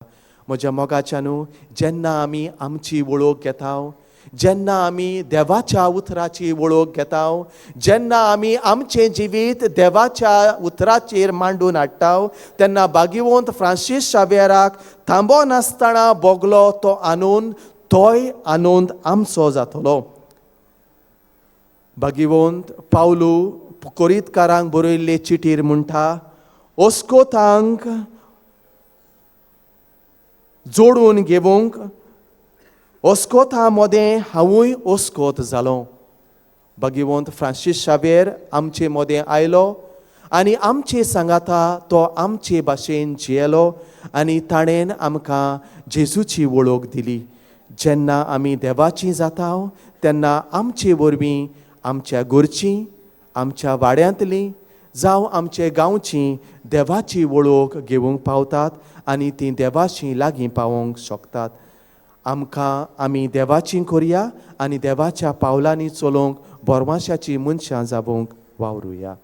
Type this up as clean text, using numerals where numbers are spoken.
म्हज्या मोगाच्यानू, जेन्ना आमी आमची वळख घेता, जेन्ना आमी देवाच्या उतराची वळख घेता, जेन्ना आमी आमचें जिवीत देवाच्या उतराचेर मांडून हाडटा, तेन्ना भाग्यवंत फ्रांसीस शावेराक थांबो नासतना भोगलो तो आनंद, तोय आनंद आमचो जातलो. भाग्यवंत पावलू कोरितकारांक बरयल्ले चिटीर म्हणटा, ओस्कोतांक जोडून घेवंक ओस्कोता मोदें हांवूय ओस्कोत जालो. भाग्यवंत फ्रांसीस शावेर आमचे मोदें आयलो आनी आमचे सांगाता तो आमचे भाशेन जियेलो आनी ताणें आमकां जेजूची वळख दिली. जेन्ना आमी देवाची जाता, तेन्ना आमचे वरवीं आमच्या घरचीं, आमच्या वाड्यांतलीं जावं आमचे गांवची देवाची वळख घेवंक पावतात आनी ती देवाशी लागीं पावोवंक शकतात. आमकां आमी देवाची करया आनी देवाच्या पावलांनी चलोवंक बोरमाशाची मनशां जावंक वावरुया.